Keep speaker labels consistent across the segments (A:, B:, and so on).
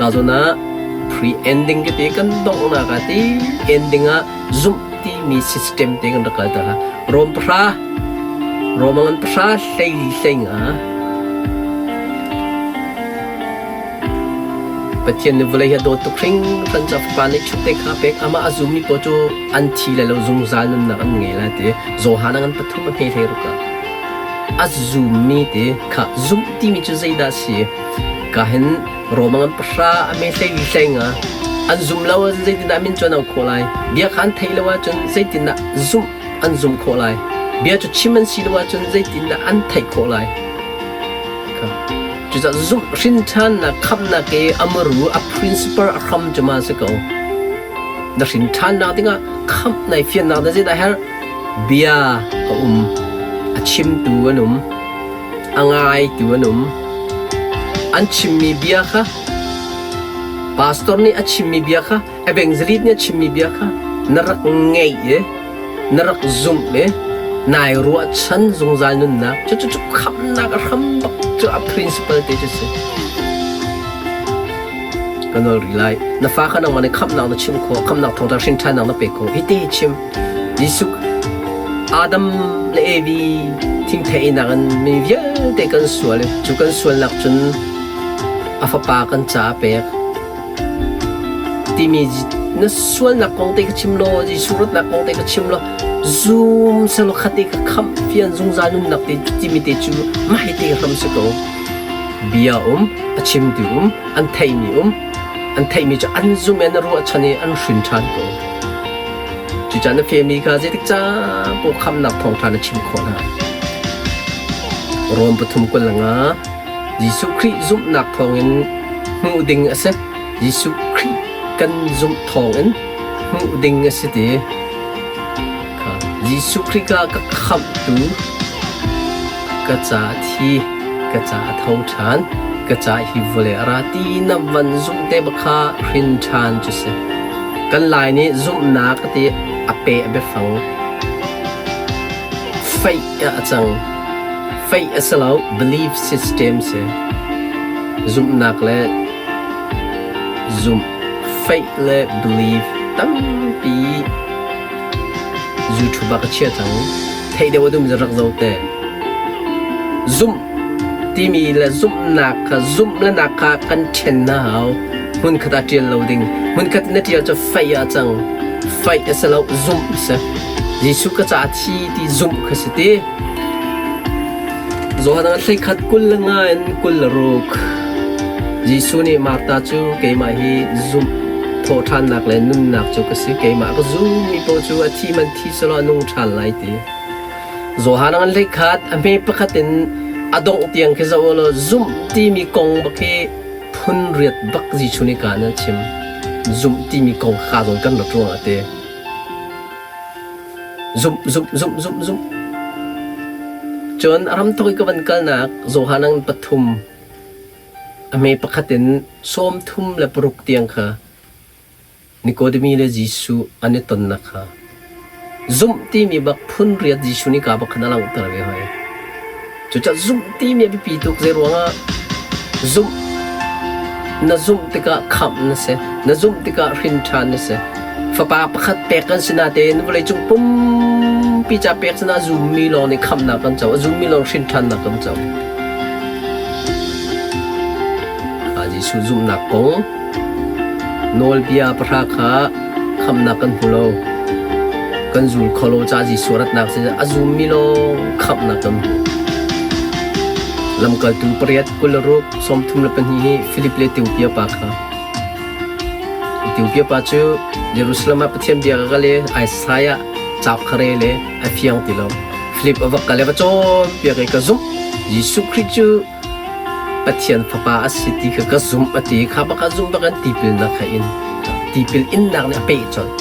A: Ka zawn ah pre-ending ka ti kan donghnak ah ti ending ah zumh timi system te kan rak kal ta. Rom pahra Rom ngan pahra hlei hlei nga Pathian nih vawlei hi a dawt tuk hringhran ca Fapa nih chukte kha pek amah a zummi paoh cu an thi lai lo zungzal nunnak an ngei lai ti Johan ngan pathum a hme hlei ruk ah a zummi ti kha zumh timi cu zeidah a si ka hin Roma ngan pahra a me hlei li hlei nga an zum lo ahcun zeitindah min cu an auh khawh lai bia kha an theih lo ahcun zeitindah zumh an zumh khawh lai bia cu chim an si lo ahcun zeitindah an theih khawh lai Cucaah zumh hrinṭhannak khamhnak i a muru a principle a hram cu ma si ko. Na hrinṭhannak dingah khamh nai fiannak na zeidah herh? Bia a um, a chimtu an um, a ngaitu an um. An chimmi bia kha pastor nih a chimmi bia kha evangelist nih a chimmi bia kha na rak ngeih i na rak zumh i nai ruahchan zungzal nunnak cucu cu khamhnak a hram bak cu a principle te cu si ka nawl rih lai na fa kha nangmah nih khamhnak na chim khawh khamhnak thawngṭha hrin ṭhannak na pek khawh hi te chim Jesuh Adam le Evi thingthei einak in mi vialte kan sual i cu kan sualnak cun a fapa kan ca a pek Timi na sualnak kong te ka chim law, Jesuh rawtnak kong te ka chim law, zum selaw khate ka khamh fian zungzal nunnak te timi te cu mah hi te hram si ko. Bia um, a chimtu um, an theihmi um, an theihmi cu an zum i an ruahchan i an hrin ṭhan ko. Cucaah na family kha zeitik ca paoh khamhnak thawngṭha na chim khawh hna. Rom pathum kul le nga Jesuh Khrih zumhnak thawngin hmuh ding a si. Jesuh Khrih kan zumh thawngin hmuh ding a si ti. Kha Jesuh Khrih ka ka khamhtu, ka ca thi, ka ca a tho ṭhan, ka ca hi vawlei a ra ti na van zumh te bak kha hrin ṭhan cu si. Kan Lai nih zumhnak a ti a pe a biafang. Faith ah a cang. Faith a si lo, belief system si. Zumhnak le zumh. Faith le belief tampi YouTube ah ka chiah cang. Theih deuh a dum rak zo te. Zumh timi le zumhnak kha zumh le nak kha kan ṭhen na hau. Hmunkhat ah ṭial lo ding. Hmunkhat na ṭial cu faith ah a cang. Faith a si lo, zumh a si. Jesuh ka caah thi ti zumh kha si ti. Johan ah hleikhat kul le nga in kul le ruk. Jesuh nih Martha cu keimah hi zumh thawhṭhannak le nunnak cu ka si. Keimah ka zummi paoh cu a thi man thi selaw a nung ṭhan lai ti. Johan ah hleikhat a hme pakhat in a dongh tiang khi zoh law zumh timi kong bak hi phun riat bak Jesuh nih kaan a chim. Zumh timi kong kha zawn kan rat ruangah te. Zumh, zumh, zumh, zumh, zumh. Cun a ramthok i ka van kalnak Johan ang pathum a hme pakhat in sawm thum le paruk tiang kha Nikodemi le Jesuh an i tonnak kha zumh timi bak phun riat Jesuh nih ka bak khan a langhter ve hoi. Cucaah zumh timi a biapi tuk zei ruangah zumh na zumh tikah khamh na si na zumh tikah hrin ṭhan na si fapa pakhat pek kan si natein vawleicung pumpi ca pek sinah zummi lawng nih khamhnak kan co a zummi lawng hrin ṭhannak kan co Jesuh zumhnak kong nawlbia pahra kha khamhnak kan hmu lo kan zul kho lo ca Jesuh ratnak si a zummi lawng khamhnak kan hmu Lamkaltu pariat kul le ruk 34 hi Filip le Ethiopia pa kha Ethiopia pa cu Jerusalem ah Pathian bia ka kal i Isaiah cauk kha rel i a fiang ti lo. Filip a va kal i va cawnpiak i ka zumh. Jesuh Khrih cu Pathian Fapa a si ti kha ka zumh a ti. Kha bak ah zumh bak in tipilnak kha in. Tipil innak nih a peh colh.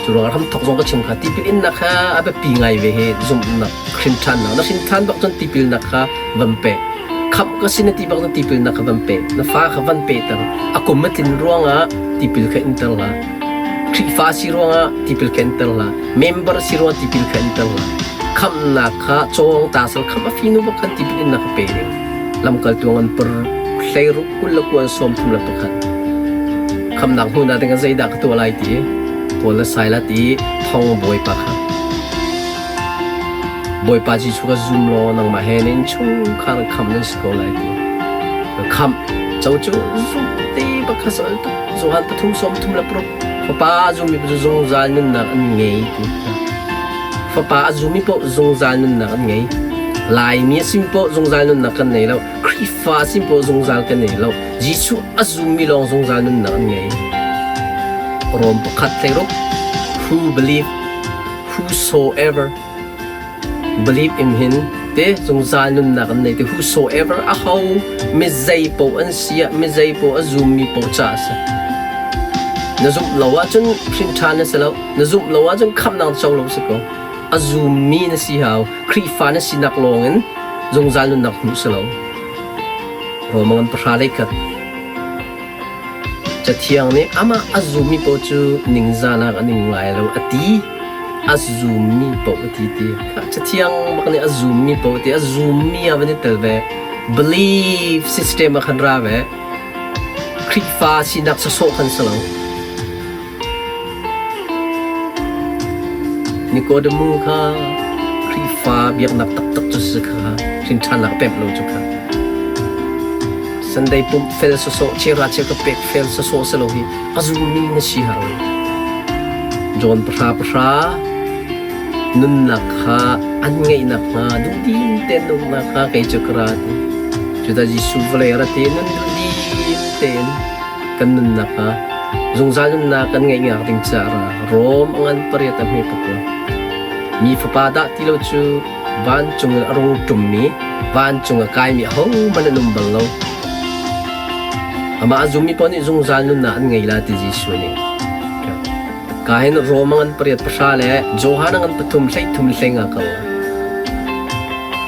A: Cu ruangah hramthawk zong ka chim kha tipil innak kha a biapi ngai ve hi zumhnak hrinṭhannak na hrinṭhan bak cun tipilnak kha van pe. Khamh ka si na ti bak cun tipilnak kha van pe. Na fa kha van pehter. A kum a tlin ruangah tipil kha inter hlah. Khrihfa si ruangah tipil kha inter hlah. Member si ruangah tipil kha inter hlah. Khamhnak kha cawng ta sal khamh a finu bak khan tipil innak kha pe ding. Lamkaltu an per Hleiruk 29 31. Khamnak hmuhnak ding ah zeidah ka tuah lai ti Paul le Silas i thong bawipa kha Bawipa Jesuh ka zum law nangmah he na innchungkhar kham nan si ko lai ti. Khamh co cu zumh te bak kha sal tuk. Johan pathum sawm thum le paruk Fapa a zummi cu zungzal nunnak an ngei ti. Fapa a zummi paoh zungzal nunnak an ngei. Laimi a simi paoh zungzal nunnak kan nei lo. Khrihfa a simi paoh zungzal kan nei lo. Jesuh a zummi lawng zungzal nunnak an ngei. Rom pakhat thleiruk Who believe whosoever believe in him te zungzal nunnak an nei te whosoever a ho mi zei paoh an si ah mi zei paoh a zummi paoh ca a si. Na zumh lo ahcun hrin ṭhan na si lo. Na zumh lo ahcun khamhnak co lo si ko. A zummi na si hau. Khrihfa na sinak lawngin zungzal nunnak hmuh si lo. Roma ngan pahra lei khat. Cathiang nih amah a zummi paoh cu ningzahnak an ing lai lo a ti. A zummi paoh a ti ti. Cathiang bak nih a zummi paoh a ti. A zummi ah van i tel ve. Belief system ah khan ra ve. Khrihfa sinak sawsawh khan si lo. Nikodemu kha Khrihfa biaknak taktak cu si kha hrinṭhannak a pemh lo cu kha. Sunday pumh fel sawsawh chera cheu ka pek fel sawsawh si lo hi a zummi na si hau. John pahra pahra nunnak kha an ngeih nakhnga duhdim tein nunnak kha kei cu ka ra ti. Cuta Jesuh vawlei a rat i nun duhdim tein kan nunnak ah zungzal nunnak kan ngeih ngak ding caah ra Rom a ngan pariat a hme pakua. Mi fapa dah ti lo cu vancung in a rung ṭummi, vancung a kaimi ahohmanh an um bal lo. Amah a zummi paoh nih zungzal nunnak an ngei la ti Jesuh nih. Ka hin Rom a ngan pariat pahra le Johan a ngan pathum hleithum hleng ah ka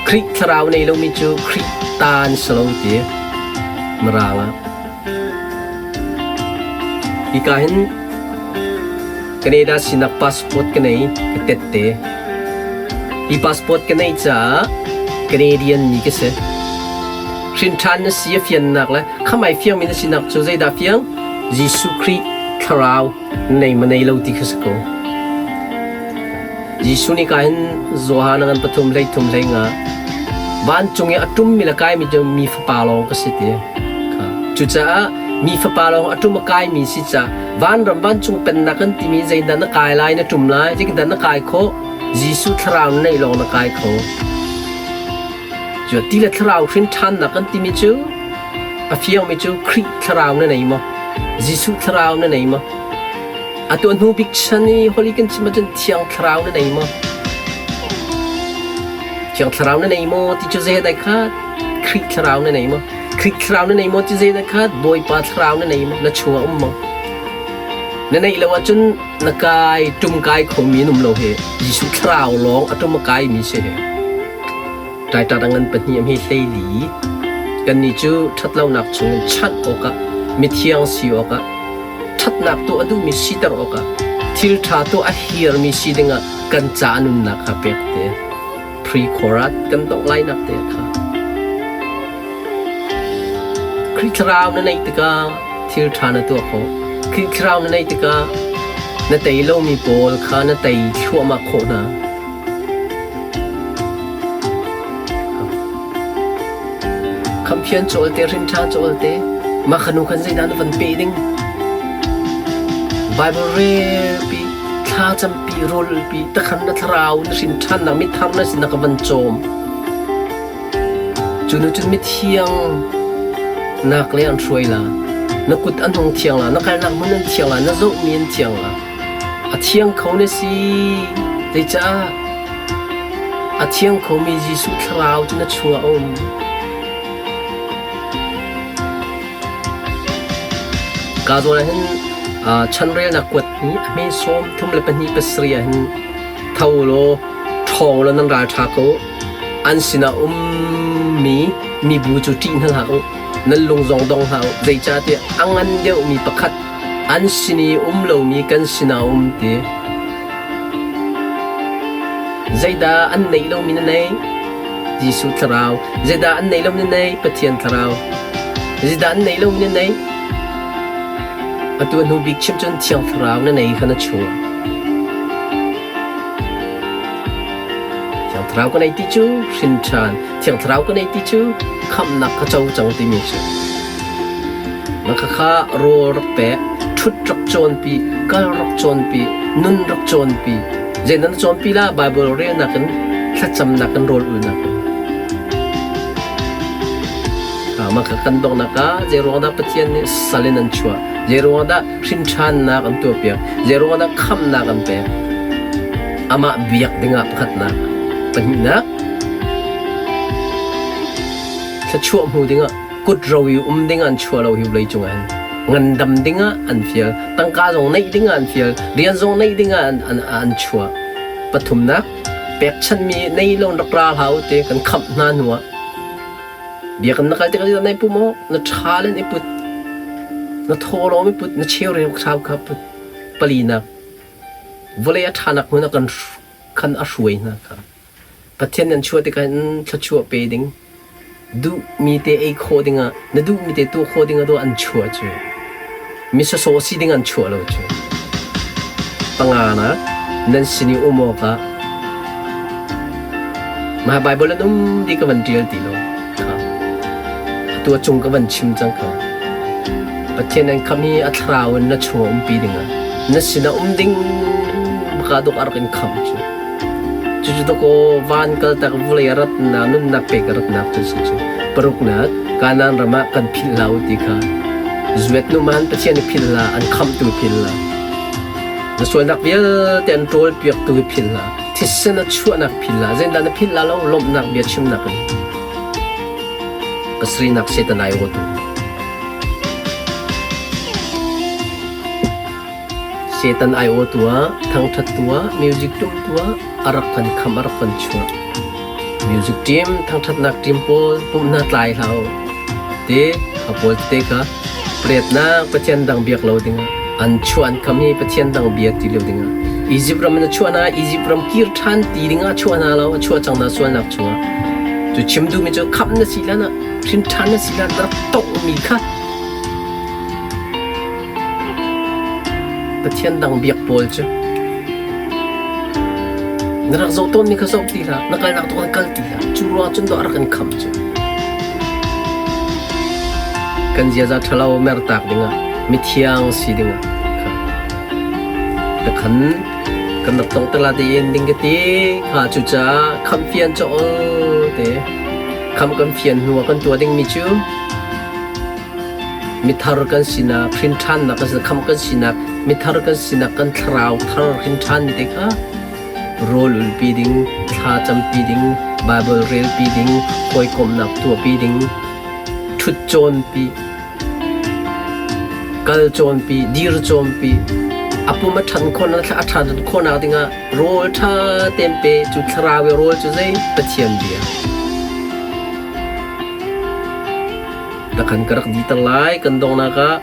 A: Khrih thlarau nei lomi cu Khrih ta an si lo ti Mirang ah. Hika hin Canada sinak passport ka nei, ka tette. Hi passport ka neih caah Canadian mi ka si. Hrinṭhan na si a fiannak le khamai fiangmi na sinak cu zeidah fiang? Jesuh Khrih thlarau nei ma nei lo ti kha si ko. Jesuh nih ka hin Johan a ngan pathum hlei thum hlei nga vancung i a ṭummi le kaimi cu mi fapa lawng ka si ti. Cucaah mi fapa lawng a ṭum a kaimi si caah vanram vancung pennak kan timi zeidah na kai lai na ṭum lai zeitindah na kai khawh Jesuh thlarau na neih lawng na kai kho. Cu ti le thlarau hrin ṭhannak kan timi cu a fiangmi cu Khrih thlarau na nei maw? Jesuh thlarau na nei maw? Atu a hnu bik chan i Holy kan chim ahcun Thiang Thlarau na nei maw? Thiang Thlarau na nei maw ti cu zei dai khat? Khrih Thlarau na nei maw? Khrih Thlarau na nei maw ti zei dai khat? Bawipa Thlarau na nei maw? Na chungah um maw? Na neih lo ahcun na kai ṭum kai khomi an um lo hi. Jesuh Thlarau lawng a ṭum a kaimi si hi. Taiṭat a ngan pahnih a hme hleili. Kannih cu ṭhatlonak chungin chanh awkah mithiang si awkah ṭhatnak tuah a duhmi siter awkah thil ṭha tuah a hirmi si dingah kan ca nunnak kha pek te. Pre-chorat kan dongh lainak te kha. Khrih Thlarau na neih tikah thil ṭha na tuah khawh. Khrih Thlarau na neih tikah na tei lomi pawl kha na tei thluahmah khawh hna. Khampian cawlte, rinṭha cawlte, mah kha nu khan zeidah na van pe ding? Bible relpi, thla campi, rawlpi, takhan na thlarau na hrin ṭhannak mithar na sinah ka van cawm. Cu nu cun mithiang nak le an hruai la. Na kut an hung thiang la, na kalnak hmun an thiang la, na zohmi an thiang la. A thiang kho na si. Zeicah? A thiang khomi Jesuh thlarau cu na chungah a um. Ka zawn ah hin chanrelnak kuat hi a hme sawm thum le pahnih pasarih ah hin tho law ṭhawng law nan ral ṭha ko. An sinah ummi mibu cu ṭih hna hlah u. Nan lung zong dong hlah u. Zeicahtiah a ngan deuhmi pakhat an sin i um lomi kan sinah a um ti. Zeidah an neih lomi na nei? Jesuh Thlarau. Zeidah an neih lomi na nei? Pathian Thlarau. Zeidah an nei lomi na nei? Atu a hnu bik chim cun Thiang Thlarau na nei kha na chungah. Thiang Thlarau ka nei ti cu hrin ṭhan, Thiang Thlarau ka nei ti cu khamhnak ka co cang timi cu. Na khakha rawl rak pek, ṭhut rak cawnpi, kal rak cawnpi, nun rak cawnpi. Zeidah na cawnpi la? Baibal relnak in, thlacamnak in, rawl ulnak in. Mah kha kan donghnak ah zeiruang dah Pathian nih sal in an chuah? Zeiruang dah hrinṭhannak an tuahpiak? Zeiruang dah khamhnak an pek? Amah biak dingah pakhatnak. Pahnihnak, thluachuah hmu dingah kut ro i um ding an chuah lo hi vawlei cungah hin. Ngandam dingah an fial, tangka zong neih dingah an fial, rian zong neih dingah an, an, an chuah. Pathumnak, pekchanhmi nei lo rak ra hlah u ti kan khamh hna hnuah Biakinn na kal tikah nai pum awk, na ṭha le na i put, na thawlawm i put, na cheureu thau kha put. Palinak, vawlei a ṭhanak hmun ah kan khan a hruai hna kha. Pathian nan chuah tikah hin thluachuah pe ding, duhmi te ei khawh dingah, na duhmi te tuah khawh dingah an chuah cu. Mi sawsawh si ding an chuah lo cu. Panganak, nan sin i um awkah mah Baibal an um ti ka van ṭial ti lo. Kha. Atu a cung ka van chim cang kha. Pathian an kham hi a thlarau in na chungah umpi dingah na sinah um ding baka dok a rak in kham cu. Cucu dakaw van kaltak vawlei a ratnak nunnak pek a ratnak cu si cu. Paruknak, Kanaan ram ah kan philh hlah u ti kha. Zuet nu man Pathian i philh hlah, an khamhtu philh hlah. Na sualnak vialte an ṭawlpiaktu hi philh hlah. Thisen a chuahnak philh hlah. Zeidah na philh la lo lawmhnak bia chimnak in. Pasarihnak Satan ai awtu. Satan ai awtu ah, thangṭhat tu ah, music tum tu ah, a rak kan kham, a rak kan chuah. Music team, thangṭhatnak team pawl pumh hna tlai hlah u. Te, a pawl tete kha pariatnak Pathian dang biak lo dingah an chuah an kham hi Pathian dang bia ti lo dingah Egypt ram in a chuah hna Egypt ram kir ṭhan ti dingah a chuah hna lo a chuah cang hna sualnak chungah cu chim duhmi cu khamh na si hlan ah hrin ṭhan na si hlan rak tonghmi kha Pathian dang biak pawl cu na rak zoh tawnmi kha zoh ti hlah na kalnak tu khan kal ti hlah cu ruang cun dawh a rak in khamh cu kan ziaza ṭhalo mertak dingah mithiang si dingah kha ka khan kan rak tong te la te in ding ka ti kha cucaah khamh fian cu ol te kham kan fian hnu ah kan tuah dingmi cu Mithar kan sinak, hrinṭhannak kan sinak, khamh kan sinak, mithar kan sinak, kan thlarau thar hrinṭhanmi te kha rawl ulpi ding, thla campi ding, Baibal relpi ding, hawikomhnak tuahpi ding, ṭhut cawnpi, kal cawnpi, dir cawnpi, a pum a ṭhan khawhnak, a ṭhan khawhnak dingah rawl ṭha tein pe, cu thlarau i rawl cu zei? Pathian bia. Takhan ka rak diter lai kan donghnak ah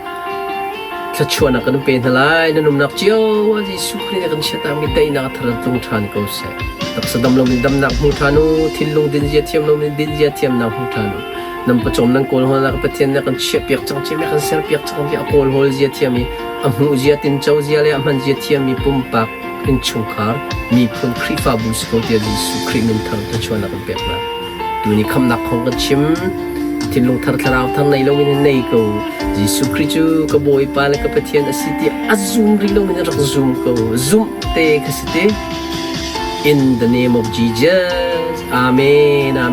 A: thluachuahnak kan pe hna lai nan umnak cio ah Jesuh Khrih nih kan chiatami teinak a thar tlung ṭhan ko seh taksa dam lomi damnak hmu ṭhan u thinlung dinzia thiam lomi dinzia thiamnak hmu ṭhan u nan pawcawm nan kawl hawlnak Pathian nih kan chiahpiak cang cia kan serpiak cang ti a kawl hawl zia thiam i a hmuh zia tinco zia le a hman zia thiammi pumpak innchungkhar miphun Khrihfabu si ko tiah Jesuh Khrih min thar thluachuahnak kan pek hna. Tuni khamnak kong kan chim. Thinlung thar thlarau thar nei loin in nei ko. Jesuh Khrih cu ka Bawipa le ka Pathian a si ti a zum rih loin rak zum ko. Zumh te kha si te. In the name of Jesus. Amen. Amen.